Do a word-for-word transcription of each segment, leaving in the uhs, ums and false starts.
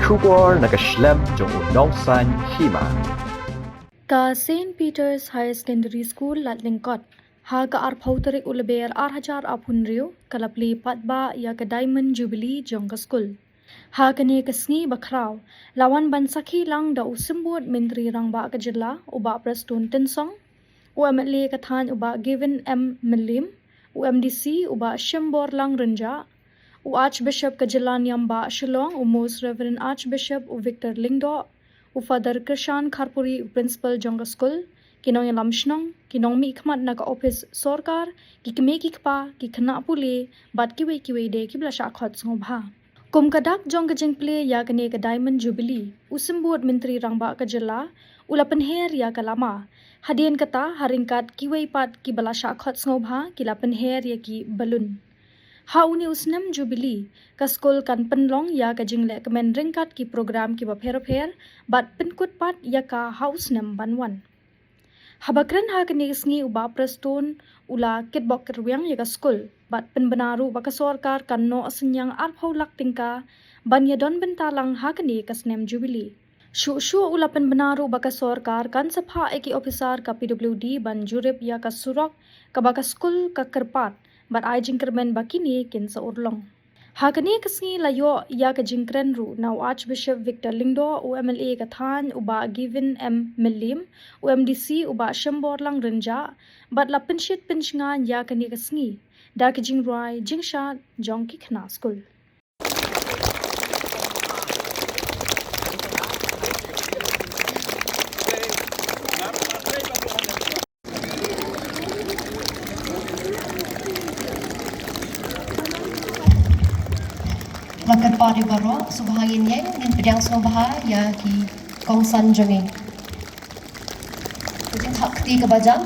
Khubor na ka shlem jong u nongsan hima. Ka Saint Peter's Higher Secondary School Ladlyngkot ha ka arphew tarik u Lber ar hajar arphew hynriew ka la plie paidbah ïa ka Diamond Jubilee jong ka skul. Ha kane ka sngi bakhraw la wan ban sakhi lang da u Symbud Myntri Rangbah ka Jylla u Bah Prestone Tynsong, u M L A ka thaiñ u Bah Gavin M Mylliem, u M D C u Bah Shemborlang Rynjah, u Archbishop ka Jylla Niam Bah Shillong u Most Reverend Archbishop u Victor Lyngdoh, u Father Krishan Kharpuri u Principal jong ka skul, ki nongïalam shnong, ki nongmihkhmat na ka ophis sorkar, ki kmie ki kpa, ki khynnah pule bad kiwei kiwei de kiba la shah khot sngewbha. Kum ka dak jong ka jingplie ïa kane ka Diamond Jubilee, u Symbud Myntri Rangbah ka Jylla u la pynher ïa ka lama. Hadien kata, ha ryngkat kiwei pat kiba la shah khot sngewbha ki la pynher ïa ki balloon. Ha une u snem Jubilee, ka skul kan pynlong ïa ka jinglehkmen ryngkat ki program kiba pher bapher bad pynkut pat ïa ka ha u snem ban wan. Haba kren ha kane ka sngi u Bah Prestone u la kitbok kitrwiang ïa ka skul bad pynbna ruh ba ka sorkar kan noh synñiang arphew lak tyngka ban ïadon bynta lang ha kane ka snem Jubilee. Shuh shuh u la pynbna ruh ba ka sorkar kan sa phah ïa ki ophisar ka P W D ban jurip ïa ka surok kaba ka skul ka kyrpad bad ai jingkyrmen ba kine kin sa urlong. Ha kane ka sngi la ïoh ïa ka jingkren ruh na u Archbishop Victor Lyngdoh, u M L A ka thaiñ u Bah Gavin M Mylliem, u M D C u Bah Shemborlang Rynjah bad la pynshit pynshngaiñ ïa kane ka sngi da ka jingrwai jingshad jong ki khynnah skul. Ba kyrpad ïa baroh, sngewbha ngin ïeng, ngin pdiang sngewbha ïa ki kongsan jong ngi. Ka jingthap kti kaba jam.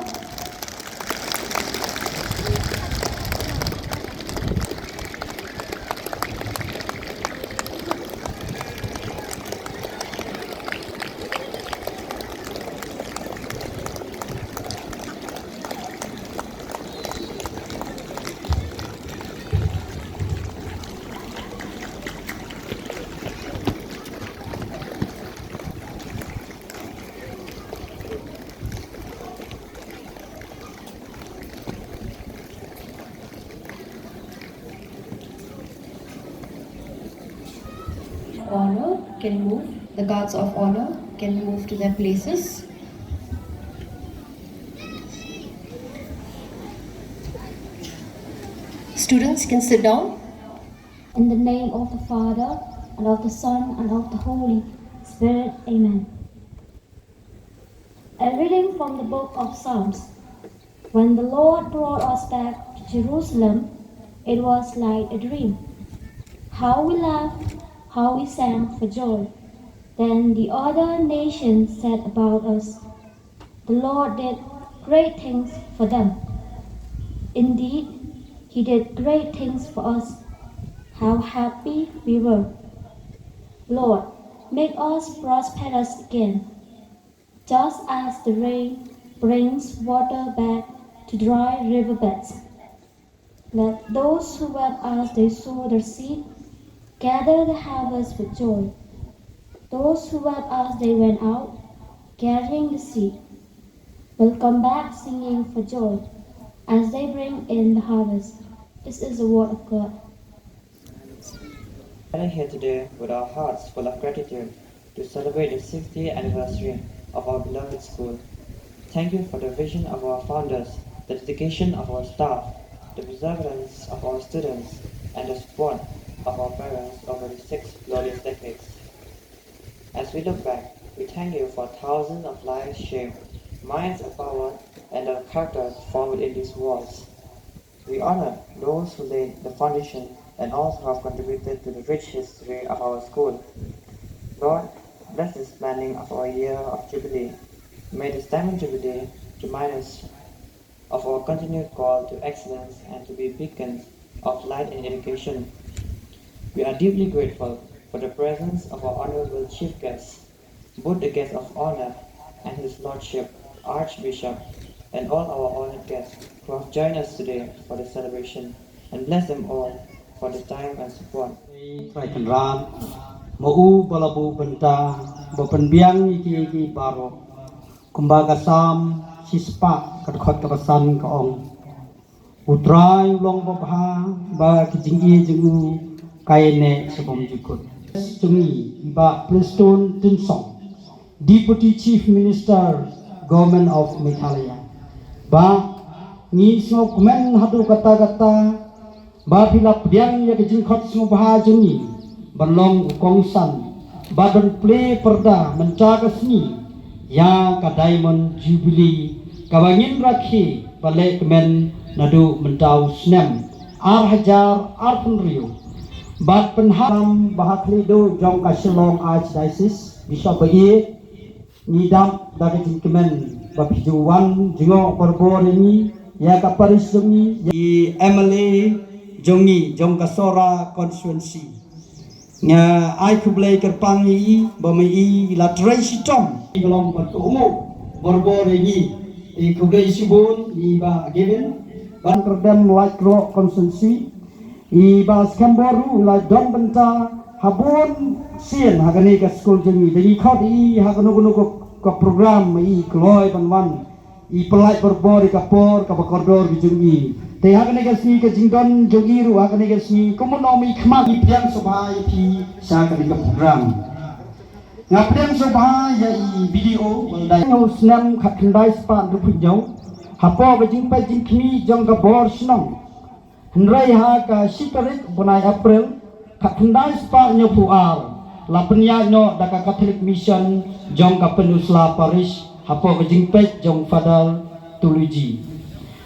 Honor can move, the guards of honor can move to their places. Students can sit down. In the name of the Father, and of the Son, and of the Holy Spirit. Amen. A reading from the book of Psalms. When the Lord brought us back to Jerusalem, it was like a dream. How we laughed, how we sang for joy. Then the other nations said about us, "The Lord did great things for them." Indeed, he did great things for us. How happy we were. Lord, make us prosperous again, just as the rain brings water back to dry riverbeds. Let those who wept as they sowed their seed gather the harvest with joy. Those who wept as they went out, carrying the seed, will come back singing for joy as they bring in the harvest. This is the word of God. Gathered here today with our hearts full of gratitude to celebrate the sixtieth anniversary of our beloved school. Thank you for the vision of our founders, the dedication of our staff, the perseverance of our students, and the support of our parents over the six glorious decades. As we look back, we thank you for thousands of lives shaped, minds empowered, and the characters formed within these walls. We honor those who laid the foundation and also have contributed to the rich history of our school. Lord, bless this planning of our year of Jubilee. May this Diamond Jubilee remind us of our continued call to excellence and to be beacons of light in education. We are deeply grateful for the presence of our honorable chief guests, both the guest of honor and his lordship, Archbishop, and all our honored guests who have joined us today for the celebration, and bless them all for the time and support. Trai Kynrad, Ma u ba la buh bynta ba pynbiang ïa ki, ïa ki baroh. Kumba ka Salm shispah ka dkhot kaba san ka ong, U Trai u long babha, ba ka jingïeit jong u ka ïaineh sha bymjukut. Jong ngi, i Bah Prestone Tynsong, Deputy Chief Minister, Government of Meghalaya. Bah, ngi sngewkmen haduh katta katta ba phi la pdiang ïa ka jingkhot sngewbha jong ngi ban long u kongsan ba don plie pyrda mynta ka sngi ïa ka Diamond Jubilee kaba ngin rakhe ba lehkmen naduh mynta u snem ar hajar arphew hynriew. Bad pynhap ba ha khlieh duh jong ka Shillong Archdiocese, Bishop ba ïeit, ngi dap da ka jingkmen ba phi ju wan jngoh borbor ïa ngi, ïa ka parish jong ngi, ïa i M L A jong ngi jong ka Sohra constituency. Nga ai khublei kyrpang ïa i ba ma i la trei shitom. I ka long ba tu umu borbor ïa ngi. I khublei shibun i Bah Gavin. Ban kyrdem Laitkroh constituency. I Bah Skhem Bor ruh i la don bynta ha bun sien ha kane ka skul jong ngi. Da ngi khot ïa i ha kano kano ka, ka program ma i kloi ban wan. I pynlait borbor ïa ka por kaba kordor ka jong i. Te ha kane ka sngi ka jingdon jong i ruh ha kane ka sngi kumno ma i khmat i pdiang sngewbha ïa phi sha kane ka program. Nga pdiang sngewbha ïa i B D O, ba la dei u snem khatkhyndai spah hynriewphew hynñiew. Hapoh ka jingpeit jingkhmih jong ka bor shnong. Hynrei ha ka shi tarik bnai April, khatkhyndai spah hynñiewphew ar, la pynïaid noh da ka Catholic Mission jong ka Pynursla Parish, hapoh ka jingpeit jong Father Tuluji.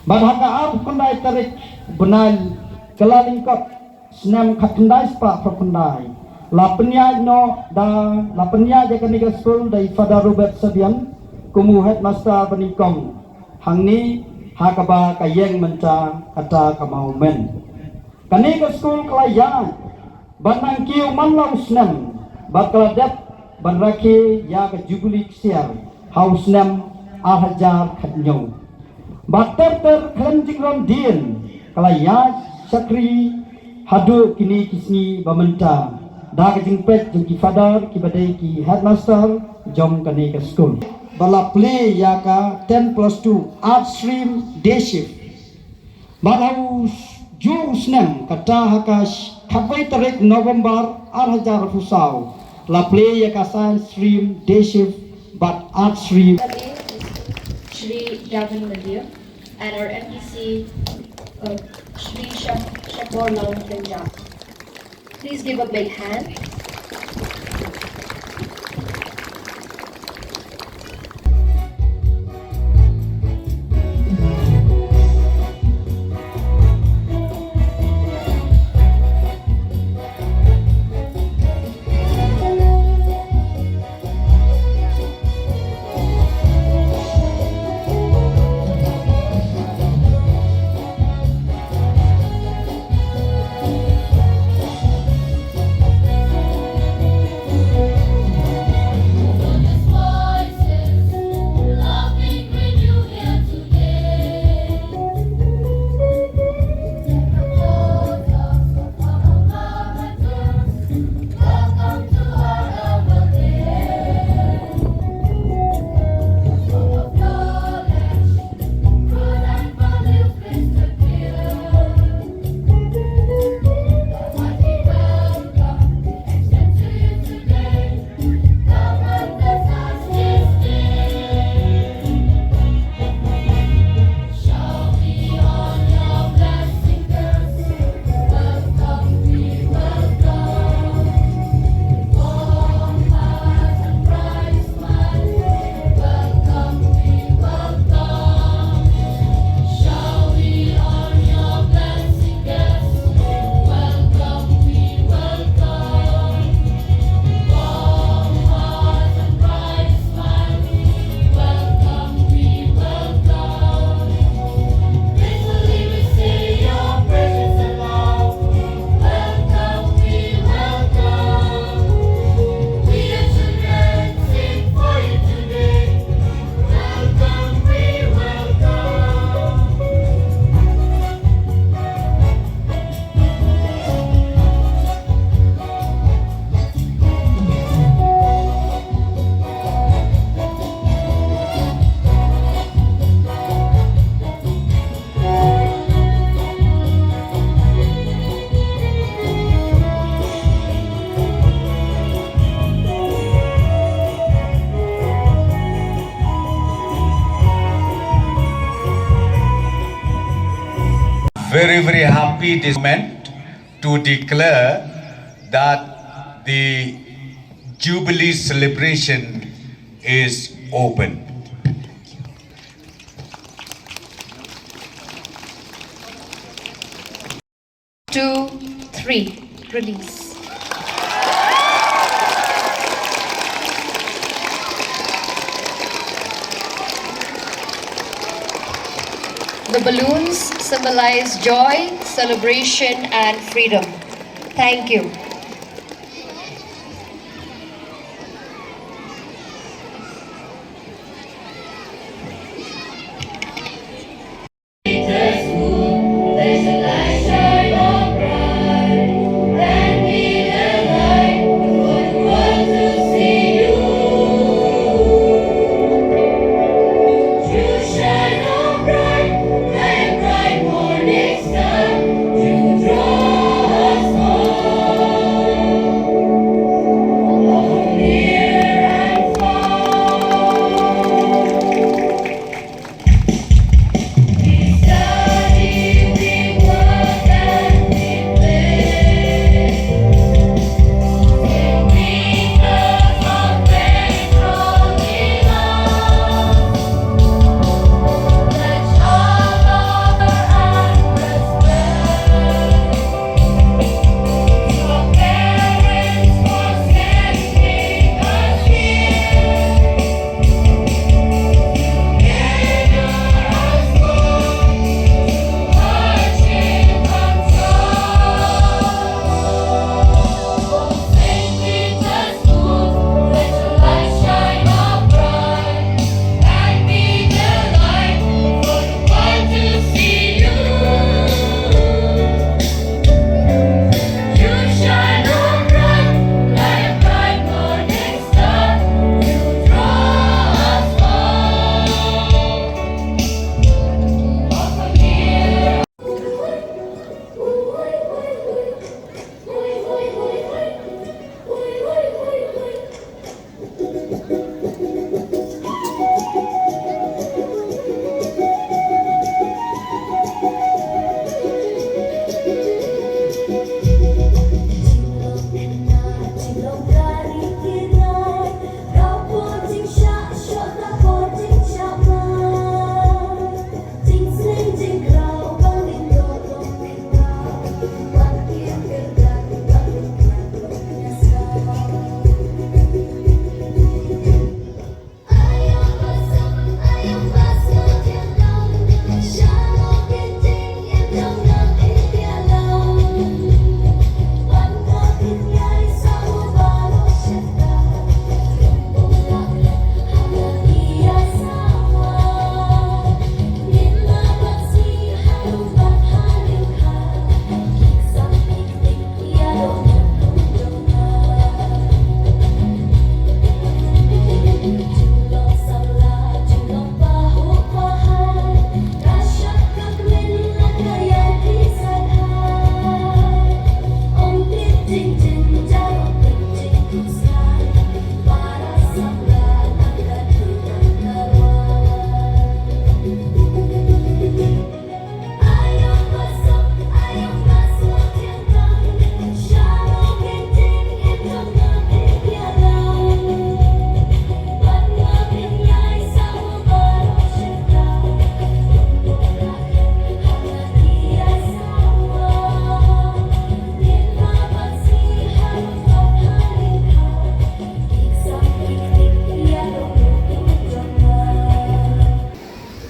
Bad ha ka arphew khyndai tarik bnai Kyllalyngkot, snem khatkhyndai spah phraphew khyndai, la pynïaid noh da, la pynïaid ïa kane ka skul da i Father Robert Sabian kum u headmaster banyngkong hangne ha kaba ka ïeng mynta kata ka Mawmen. Kane ka skul ka la ïaid ban nang kiew man la u snem bad ka la dep ban rakhe ïa ka Jubilee ksiar ha u snem ar hajar khathynñiew. Bad ter ter khlem jingrong dien ka la ïaid shakri haduh kine ki sngi ba mynta da ka jingpeit jong ki father kiba dei ki headmaster jong kane ka skul. Ba la plie ïa ka ten plus two Art Stream Day Shift. Bad ha u juh u snem kata ha ka khatwei tarik November ar hajar arphew saw la plie ïa ka Science Stream Day Shift bad Art Stream. Shri Gavin Malia and our M D C, uh, Shri Shak-, Shakbor Lawan Kynjah. Please give a big hand. Very, very happy this moment to declare that the Jubilee celebration is open. Two, three, release. The balloons symbolize joy, celebration, and freedom. Thank you.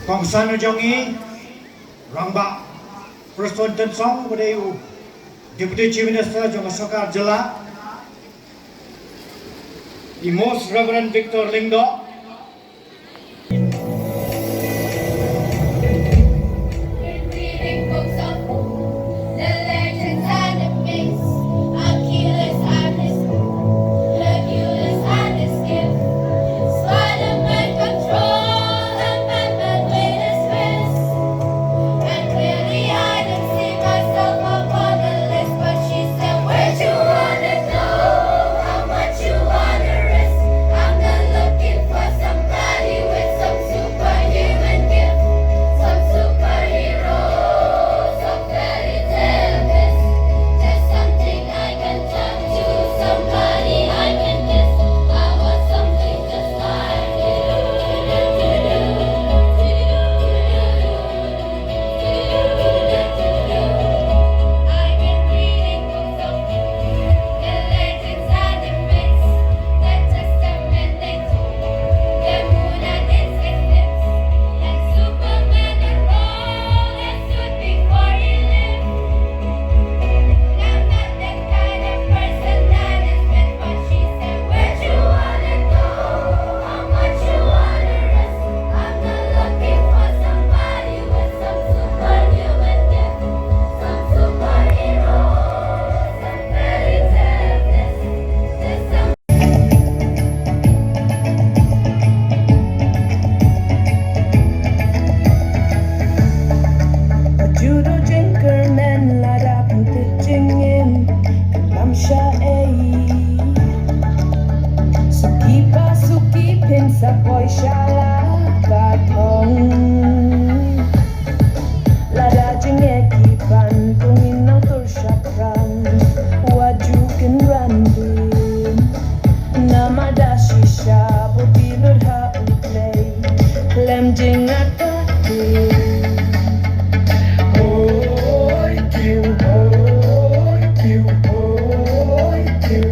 Kongsan u jong ngi, Rangbah Prestone Tynsong, uba dei u Deputy Chief Minister jong ka Sorkar Jylla, i Most Reverend Victor Lyngdoh. Shala ka thong. Lada jingeh ki ban, to ngin nang tur shaphrang. Wat ju kynran dien. Namar da shisha bad ki lut ha U Blei. Khlem jingngeit ka dien. Hoi kiw, hoi kiw, hoi kiw.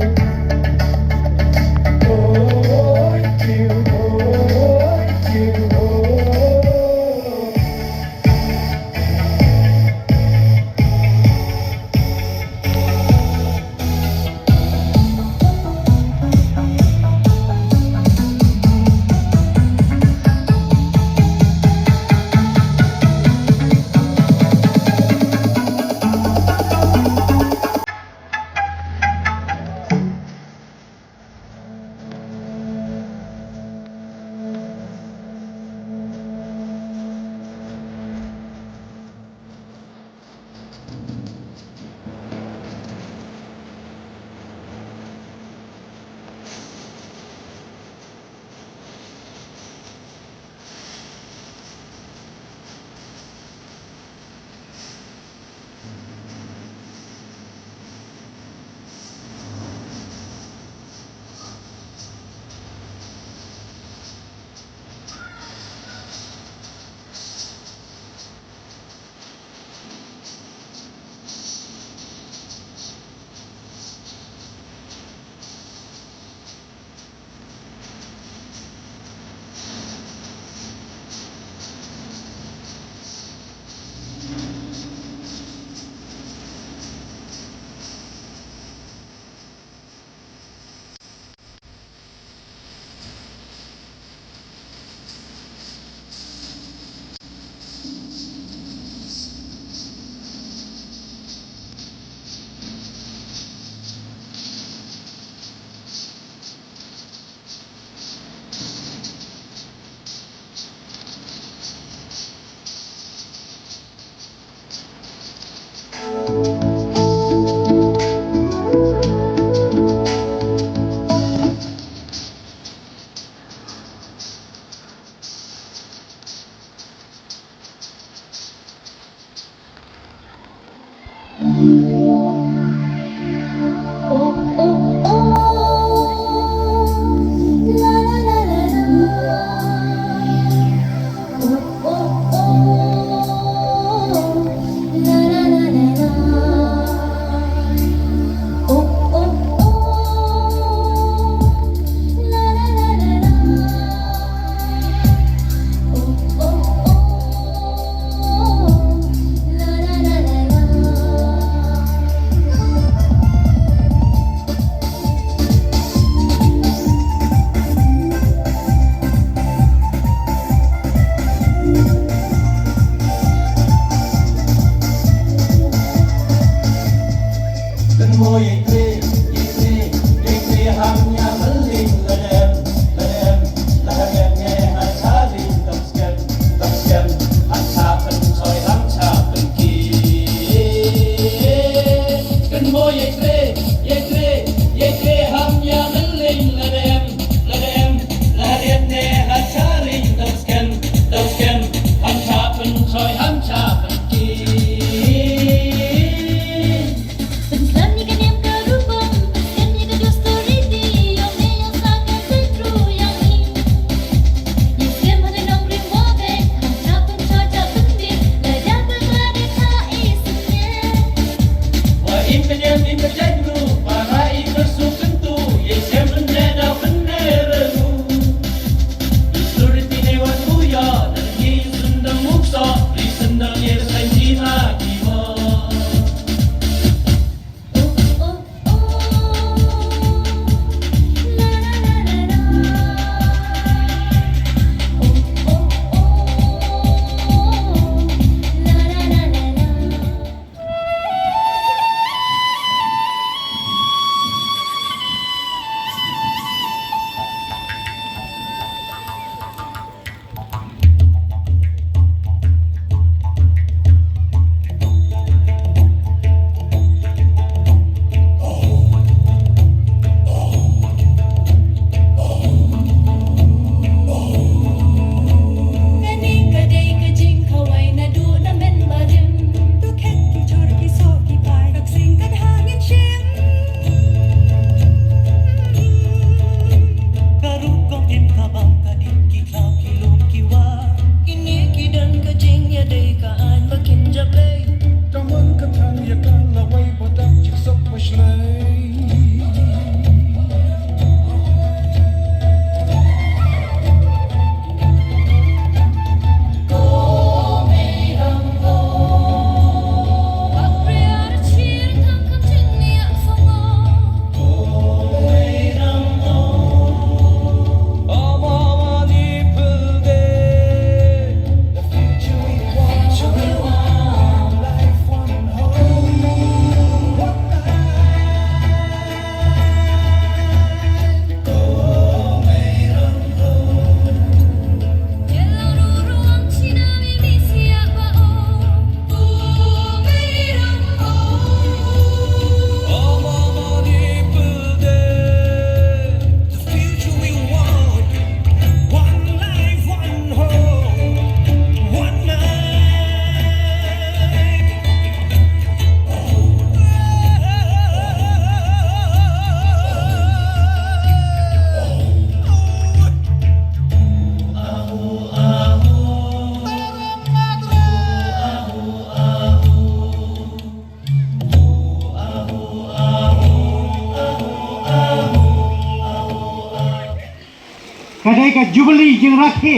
Ka dei ka jubili jingrakhe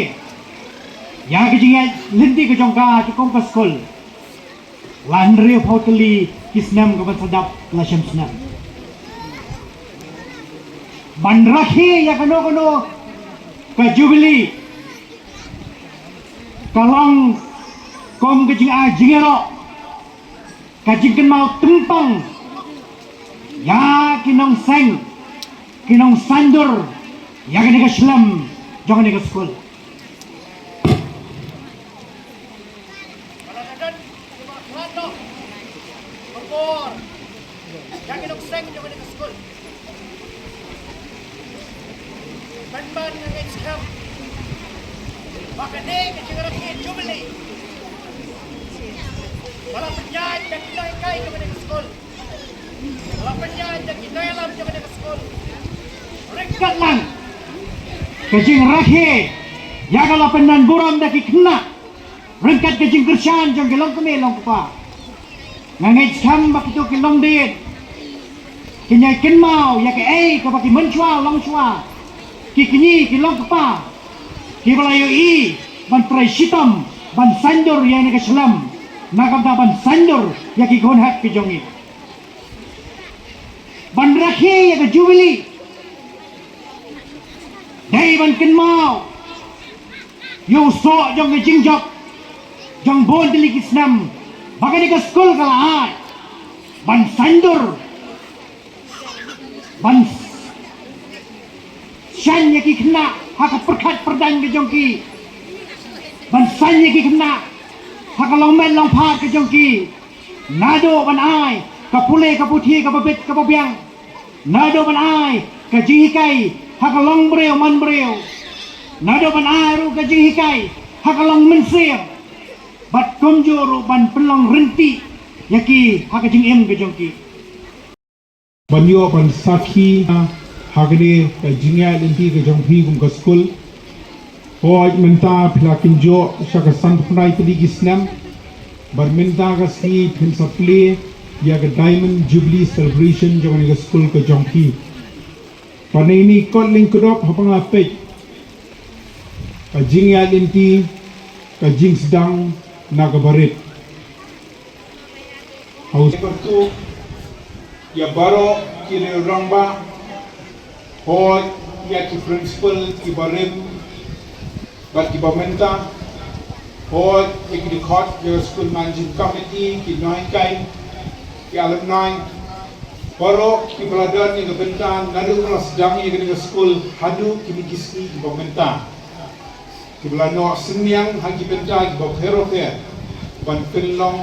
ïa ka jingïaid lynti ka jong ka, ka jong ka skul. La hynriewphew tylli ki snem ka ban sa dap la shem snem. Ban rakhe ïa kano kano ka jubili ka long kum ka jingai jingïaroh, ka jingkynmaw tympang ïa ki nongseng, ki nongsaiñdur ïa kane ka shlem jong kane ka skul. Ban ban nga ngeit skhem ba kane ka jingrakhe jubili ba la pynïaid da ki nonghikai jong kane ka skul, ba la pynïaid da ki nongïalam jong kane ka skul, ryngkat lang ka jingrakhe ïa ka la pynban burom da ki khynnah ryngkat ka jingkyrshan jong ki longkmie longkpa. Nga ngeit skhem ba kito ki longdien kin ïai kynmaw ïa kaei kaba ki mynshuwa longshuwa, ki kñi ki longkpa kiba la ïohi ban trei shitom ban saiñdur ïa kane ka shlem, na ka bynta ban saiñdur ïa ki khun hep ki jong ngi. Ban rakhe ïa ka jubili dei ban kynmaw ïa u soh jong ka jingjop jong bun tylli ki snem ba kane ka skul ka la ai ban saiñdur, ban shaiñ ïa ki khynnah ha ka pyrkhat pyrdaiñ ka jong ki, ban shaiñ ïa ki khynnah ha ka longmet longphad ka jong ki. Naduh ban ai ka pule ka puthi kaba bit kaba biang, naduh ban ai ka jinghikai ha ka longbriew manbriew, naduh ban ai ruh ka jinghikai ha ka long mynsiem, bad kumjuh ruh ban pynlong rynti ïa ki ha ka jingim ka jong ki. Ban ïoh ban sakhi ha kane ka jingïaid lynti ka jong phi kum ka skul. Hooid, mynta phi la kynjoh sha ka san phew khyndai tylli ki snem. Bad mynta ka sngi phin sa plie ïa ka Diamond Jubilee Celebration jong kane ka skul ka jong phi. Bad na ine i kot lyngkdop haba nga peit ka jingïaid lynti, ka jingsdang na ka barit. Hau sipar tu ïa baroh ki riew rangbah, hooid ïa ki principal kiba rim bad kiba mynta, hooid ïa ki dkhot jong ka skul managing committee, ki nonghikai, ki alumni, baroh kiba la don ïa ka bynta naduh ba la sdang ïa kane ka skul haduh kine ki sngi kiba mynta. Kiba la noh synñiang ha ki bynta kiba pher bapher ban pynlong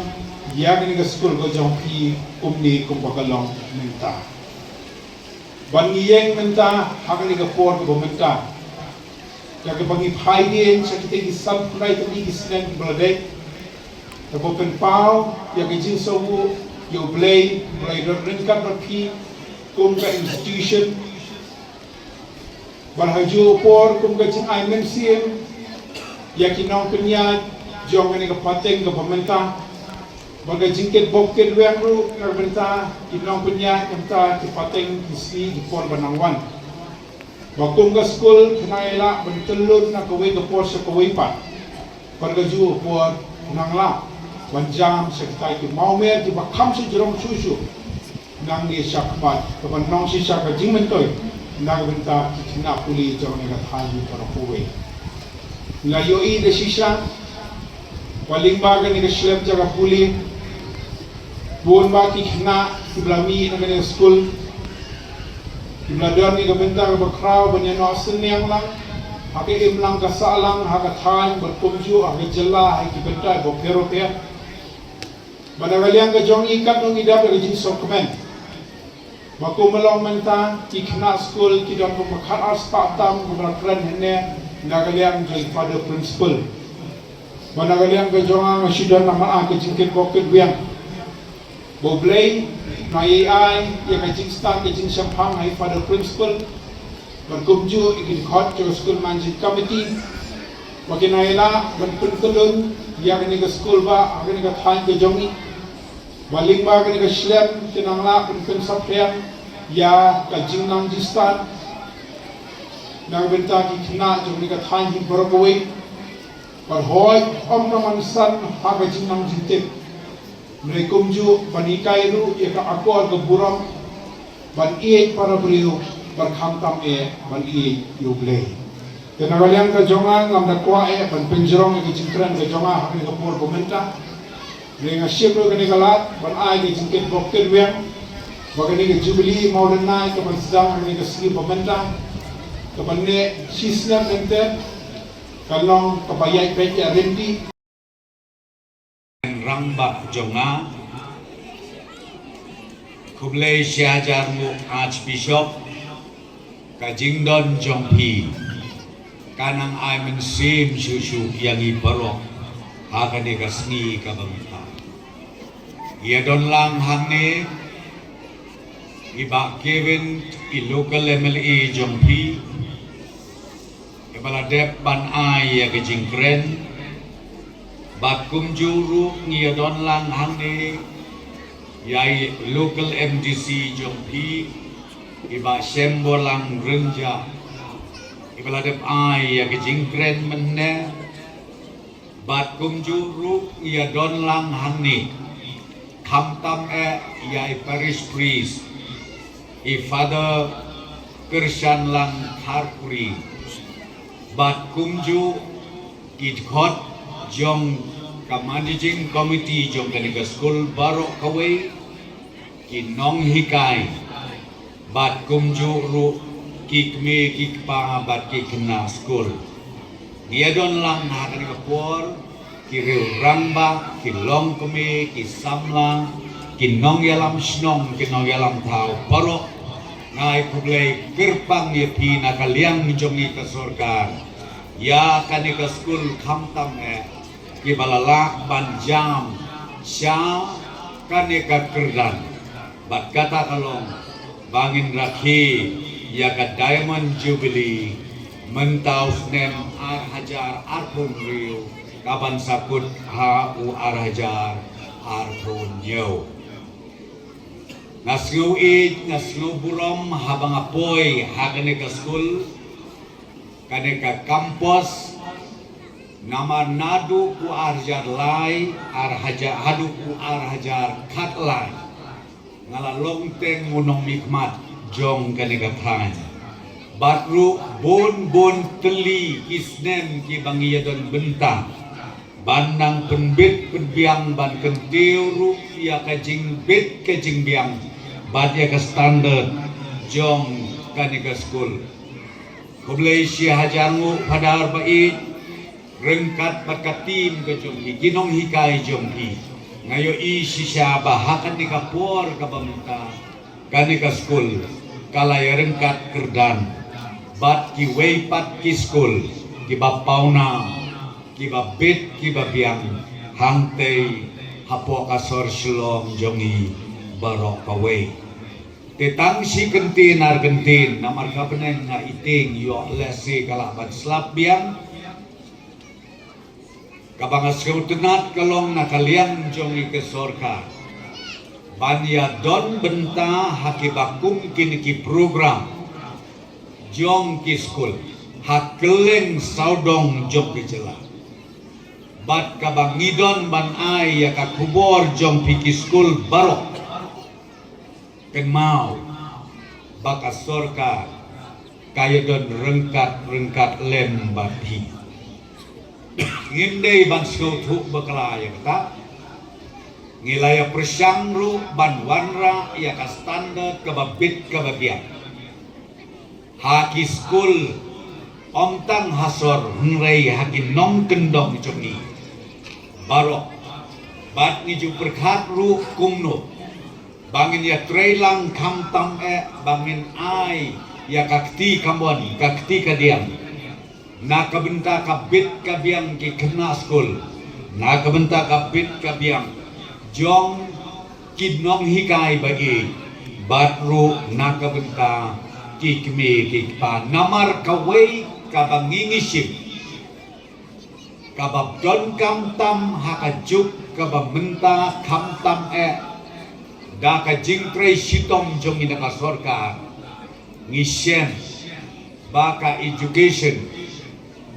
ïa kane ka skul ka jong phi kumne kumba ka long mynta. Ban ngi ïeng mynta ha kane ka por kaba mynta, ïa kaba ngi phai dien sha kita ki san phew khyndai tylli ki snem kiba la dep, kaba pynpaw ïa ka jingsngewnguh ïa U Blei, U Blei ryngkat bad phi kum ka institution. Bad ha juh u por kum ka jingai mynsiem ïa ki nongpynïaid jong kane ka pateng kaba mynta, bad ka jingkit bok kit weng ruh na ka bynta ki nongpynïaid na ka bynta ki pateng ki sngi ki por ba nang wan. Ba kum ka skul phin nang ïa lah ban tylli na kawei ka por sha kawei pat. Bad ka juh u por phin nang lah ban jam sha kita ki mawmer kiba kham shu jrong shuh shuh. Nangne shakhmat kaba nang shisha ka jingmyntoi na ka bynta ki khynnah pule jong kane ka thaiñ baroh kawei. Nga ïohi da shisha ba lyngba kane ka shlem jaka pule, bun bah ki khynnah kiba la mih na kane ka skul, kiba la don ïa ka bynta kaba khraw ban ïa noh synñiang lang ha ka imlang ka sahlang, ha ka thaiñ bad kumjuh ha ka jylla ha ki bynta kiba pher bapher. Bad na ka liang ka jong ngi katno ngi dap ïa ka jingsngewkmen ba kum ka long mynta ki khynnah skul ki don kumba khatar spah tam kiba la kren hangne na ka liang jong i Father Principal. Bad na ka liang ka jong nga nga shu don namar ka jingkit bok kit weng ba U Blei u nang ïai ai ïa ka jingstad ka jingshemphang ha i Father Principal bad kumjuh ïa ki dkhot jong ka skul managing committee ba kin nang ïa lah ban pynkylla ïa kane ka skul ba ha kane ka thaiñ ka jong ngi. Ba lyngba kane ka shlem kin nang lah ban pynsaphriang ïa ka jingnang jingstad Na ka bynta ki khynnah jong kane ka thaiñ hi baroh kawei, ban hoi ym da man san ha ka jingnang jingtip. Hynrei kumjuh ban hikai ruh ïa ka akor ka burom ban ïeit para briew bad khamtam eh ban ïeit ïa U Blei. Te na ka liang ka jong nga ngam da kwah eh ban pynjrong ïa ka jingkren ka jong nga ha kane ka por ba mynta. Hynrei nga shim ruh kane ka lad ban ai ka jingkitbok kitweng ba kane ka Jubilee Mawlynnai kaban sdang ha kane ka sngi ba mynta, kaban neh shi snem lynter, kan long kaba ïaid beit ïaid ryntih. Rangbah jong nga, khublei shi hajar nguh Archbishop, ka jingdon jong phi ka nang ai mynsiem shuh shuh ïa ngi baroh ha kane ka sngi kaba mynta. Ïa don lang hangne i Bah Kevin, i local M L A jong phi, iba la dep ban ai ïa ka jingkren. Bad kumjuh ruh ngi ïa don lang hangne ïa i local M D C jong phi, i Bah Shemborlang Rynjah, iba la dep ai ïa ka jingkren mynne. Bad kumjuh ruh ngi ïa don lang hangne khamtam eh ïa i parish priest, i Father Kyrshanlang Kharkuri. Bad kumjuh ki dkhot jong ka managing committee jong kane ka skul baroh kawei, ki nonghikai, bad kumjuh ruh ki kmie ki kpa bad ki khynnah skul. Ngi ïa don lang ha kane ka por, ki riew rangbah, ki longkmie, ki samla, ki nongïalam shnong, ki nongïalam thaw baroh. Nga ai khublei kyrpang ïa phi na ka liang jong ngi ka sorkar ïa kane ka skul khamtam eh kiba la lah ban jam sha kane ka kyrdan. Bad kata ka long ba ngin rakhe ïa ka Diamond Jubilee mynta u snem ar hajar arphew hynriew kaban sa kut ha u ar hajar arphew hynñiew. Nga sngew ïeit, nga sngew burom haba nga poi ha kane ka skul, kane ka kampos, namar naduh u ar hajar lai, ar hajar, haduh u ar hajar khatlai, nga la long teng u nongmihkhmat jong kane ka thaiñ. Bad ruh bun bun tylli ki snem kiba ngi ïa don bynta ban nang pynbit pynbiang ban kyntiew ruh ïa ka jingbit ka jingbiang bad ïa ka standard jong kane ka skul. Khublei shi hajar nguh Phadar ba ïeit, ryngkat bad ka team ka jong phi, ki nonghikai jong phi. Nga ïohi shisha ba ha kane ka por kaba mynta kane ka skul ka la ïa ryngkat kyrdan bad kiwei pat ki skul kiba pawnam, kiba bit, kiba biang hangtei hapoh ka sor Shillong jong ngi baroh kawei. Te tang shi kyntien ar kyntien, namar ka bneng nga itieng ïoh lehse ka lah ban slap biang. Kaba nga sngewtynnat ka long na ka liang jong ngi ka sorkar ban ïa don bynta ha kiba kum kine ki program jong ki skul ha kylleng sawdong jong ki jylla. Bad kaba ngi don ban ai ïa ka khubor jong phi ki skul baroh, kynmaw ba ka sorkar ka ïa don ryngkat ryngkat lem bad phi. Ngim dei ban sngewthuh bakla ïa kata. Ngi la ïa pyrshang ruh ban wanrah ïa ka standard kaba bit kaba biang ha ki skul, ym tang ha sor hynrei ha ki nongkyndong jong ngi baroh. Bad ngi ju pyrkhat ruh kumno ba ngin ïa trei lang khamtam eh ba ngin ai ïa ka kti kamon, ka kti kadiang na ka bynta ka bit ka biang ki khynnah skul, na ka bynta ka bit ka biang jong ki nonghikai ba ïeit, bad ruh na ka bynta ki kmie ki kpa. Namar kawei kaba ngi ngi shim, kaba donkam tam ha ka juk kaba mynta khamtam eh da ka jingtrei shitom jong ngi na ka sorkar, ngi shem ba ka education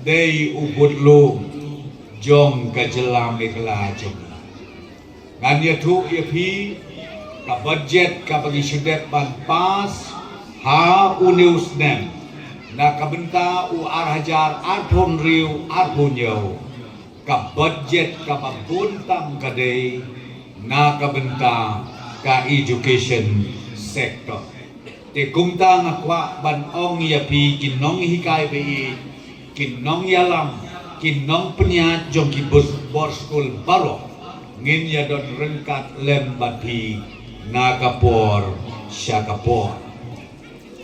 dei u budlum jong ka jylla Meghalaya jong ngan ïathuh ïa phi ka budget kaba ngi shu dep ban pass ha une u snem na ka bynta u ar hajar arphew hynriew arphew hynñiew. Ka budget kaba bun tam ka dei na ka bynta ka education sector. Te kumta nga kwah ban ong ïa phi ki nonghikai ba ïeit, ki nongïalam, ki nongpynïaid jong ki bor skul baroh, ngin ïa don ryngkat lem bad phi na ka por sha ka por.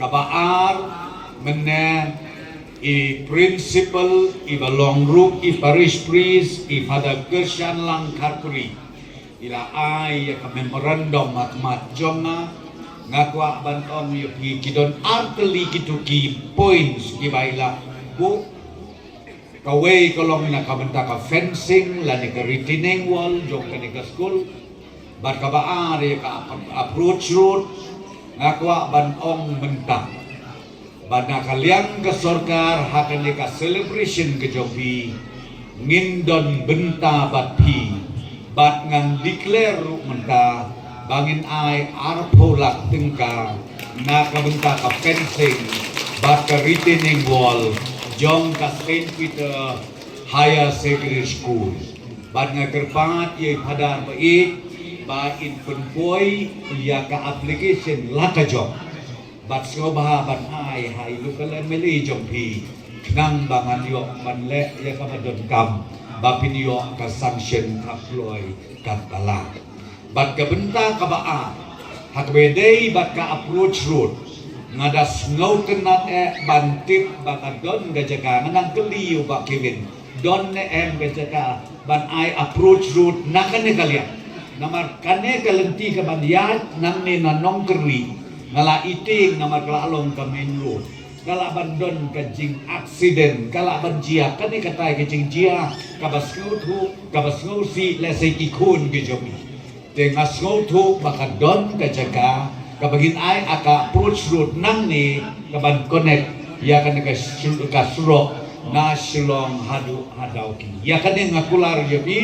Kaba ar, mynne i principal, i ba long ruh i parish priest, i Father Kirshan Langkharpuri, i la ai ïa ka memorandum ha khmat jong nga. Nga kwah ban ong ïa phi ki don ar tylli kitu ki points kiba i la buh. Kawei ka long na ka bynta ka fencing lane ka retaining wall jong kane ka skul. Bad kaba ar ïa ka ap- approach road. Nga kwah ban ong mynta ba na ka liang ka sorkar ha kane ka celebration ka jong phi ngin don bynta bad phi. Bad ngan declare ruh mynta ba ngin ai arphew lak tyngka na ka bynta ka fencing bad ka retaining wall jong ka Saint Peter Higher Secondary School. Bad nga kyrpad ïa i Phadar ba ïeit ba in pynpoi ïa ka application la ka jong. Bad sngewbha ban ai ha i local M L A jong phi khnang ba ngan ïoh ban leh ïa kaba donkam ba phin ïoh ka sanction ka kloi ka la. Bad ka bynta kaba ar ha kaba dei bad ka approach road. Nga da sngewtynnat eh ban tip ba ka don ka jaka, nga nang kylli ïa u Bah Kevin, don ne em ka jaka ban ai approach road na kane ka liang. Namar kane ka lynti kaban ïaid nangne na Nongkyrli nga la ïa tieng namar ka la long ka main road. Ka lah ban don ka jing accident, ka lah ban jia kane katai ka jingjia kaba sngewthuh, kaba sngewsih lehse ki khun ki jong ngi. Te nga sngewthuh ba ka don ka jaka kaba ngin ai ïa ka approach road nangne kaban connect ïa kane ka surok na Shillong haduh ha Dawki. Ïa kane nga kular ïa phi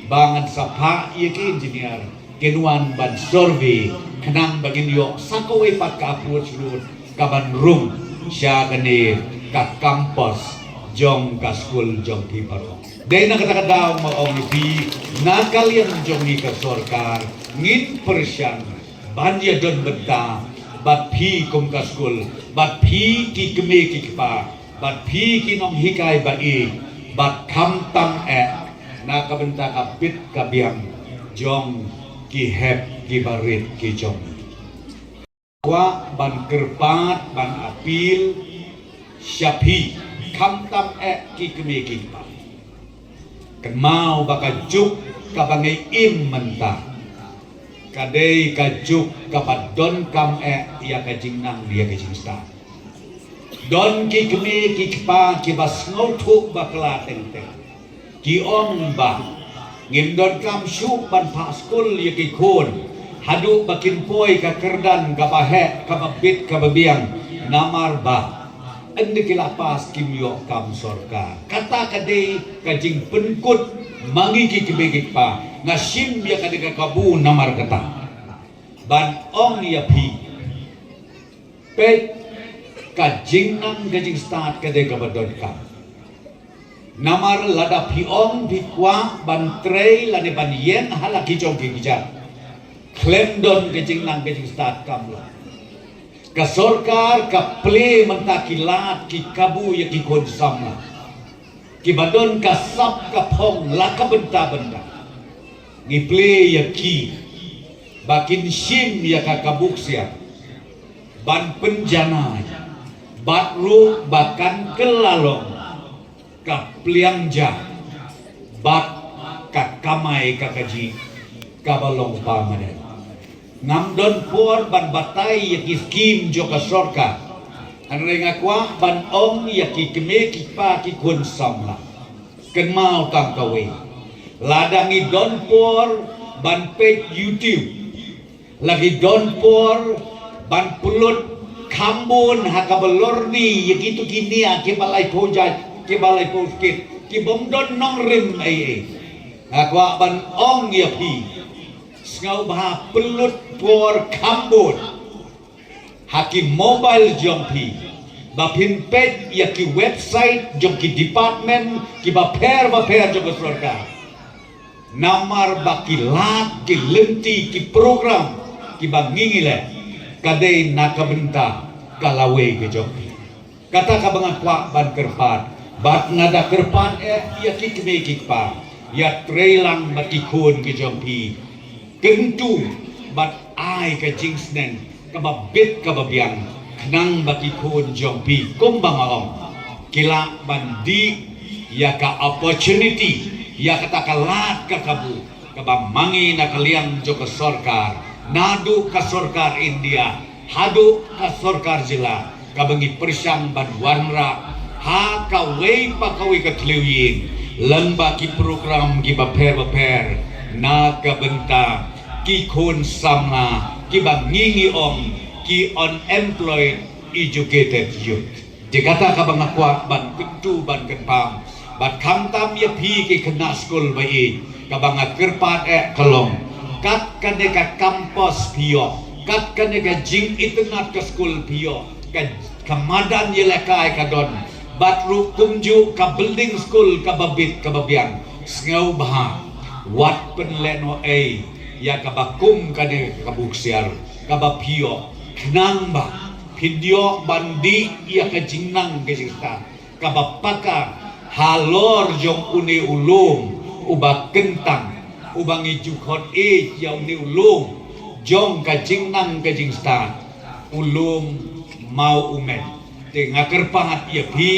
ba ngan sa phah ïa ki engineer kin wan ban survey khnang ba ngin ïoh sa kawei pat ka approach road kaban rung sha kane ka campus jong ka skul jong phi baroh. Dei na kata ka daw ma ong phi na ka liang jong ngi ka sorkar ngin pyrshang ban ïa don bynta bad phi kum ka skul bad phi ki kmie ki kpa bad phi ki nonghikai ba ïeit bad khamtam eh na ka bynta ka bit ka biang jong ki hep ki barit ki jong ngi. Kwah ban kyrpad ban appeal sha phi khamtam eh ki kmie ki kpa. Kynmaw ba ka juk kaba ngi im mynta ka dei ka juk kaba donkam eh ïa ka jingnang ïa ka jingstad. Don ki kmie ki kpa kiba sngewthuh bakla teng teng. Ki ong ba ngim donkam shuh ban phah skul ïa ki khun haduh ba kin poi ka kyrdan kaba heh kaba bit kaba biang namar ba ynda ki la pass kim ïoh kam sorkar. Kata ka dei ka jingpynkut ma ngi ki kmie ki kpa. Nga shim ïa ka dei ka kabu namar kata ban ong ïa phi. Peit ka jingnang ka jingstad ka dei kaba donkam. Namar lada phi ong phi kwah ban trei lane ban ïeng ha la ki jong ki kjat khlem don ka jingnang ka jingstad kam lah. Ka sorkar ka plie mynta ki lad ki kabu ïa ki khun samla kiba don ka sap ka phong la ka bynta bynta. Ngi plie ïa ki ba kin shim ïa ka kabu ksiar ban pynjanai bad ruh ba kan kylla long ka pliang ja bad ka kamai ka kajih kaba long permanent. Ngam don por ban batai ïa ki skim jong ka sorkar. Hynrei nga kwah ban ong ïa ki kmie ki kpa ki khun samla. Kynmaw tang kawei. Lada ngi don por ban peit YouTube, la ngi don por ban pynlut Khambun ha kaba lorni ïa kito ki nia kiba laiphew jait, kiba laiphew skit, ki bym don nongrim ei ei. Nga kwah ban ong ïa phi, sngewbha pynlut por khambun ha ki mobile jong phi ba phin peit ïa ki website jong ki department kiba pher ba pher jong ka sorkar. Namar ba ki lad, ki lynti, ki program kiba ngi ngi leh ka dei na ka bynta ka lawei ka jong phi. Kata kaba nga kwah ban kyrpad, bad nga da kyrpad eh ïa ki kmie ki kpa, ïatreilang bad ki khun ki jong phi. Kyntu bad ai ka jingsneng kaba bit kaba biang, khnang ba ki khun jong phi, kumba nga ong, ki lah ban dih ïa ka opportunity, ïa kata ka lad ka kabu kaba ma ngi na ka liang jong ka sorkar, naduh ka sorkar India haduh ka sorkar jylla, kaba ngi pyrshang ban wanrah ha kawei pa kawei ka thliew ïing lyngba ki program kiba pher ba pher na ka bynta ki khun samla kiba ngi ngi ong ki unemployed educated youth. Te kata kaba nga kwah ban kyntu ban kynpam bad khamtam ïa phi ki khynnah skul ba ïeit, kaba nga kyrpad eh ka long, kat kane ka campus phi ïoh, kat kane ka jingitynnad ka skul phi ïoh, ka, ka madan ïalehkai ka don, bad ruh kumjuh ka building skul kaba bit kaba biang, sngewbha wat pynlehnoh ei ïa kaba kum kane ka buksiar kaba phi ïoh, khnang ba phin ïoh ban dih ïa ka jingnang ka jingstad kaba paka halor jong une u lum uba kyntang, uba ngi ju khot ïa une u lum jong ka jingnang ka jingstad, u lum Mawumen. Te nga kyrpad ïa phi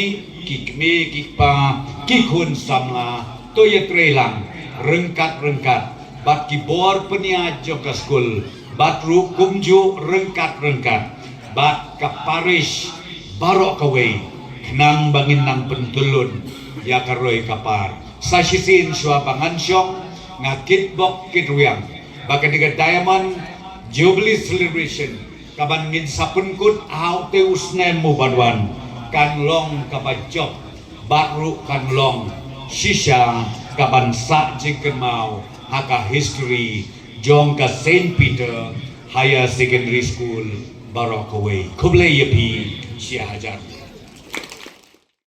ki kmie ki kpa, ki khun samla, to ïatreilang ryngkat ryngkat bad ki bor pynïaid jong ka skul, bad ruh kumjuh ryngkat ryngkat bad ka parish baroh kawei, khnang ba ngin nang pyntyllun ïa ka roi ka par. Sa shisien shuwa ba ngan shong, nga kitbok kitrwiang ba kane ka Diamond Jubilee Celebration kaban ngin sa pynkut ha utei u snem u ban wan, kan long kaba jop bad ruh kan long shisha kaban sah jingkynmaw ha ka history jong ka Saint Peter Higher Secondary School baroh kawei. Khublei ïa phi shi hajar.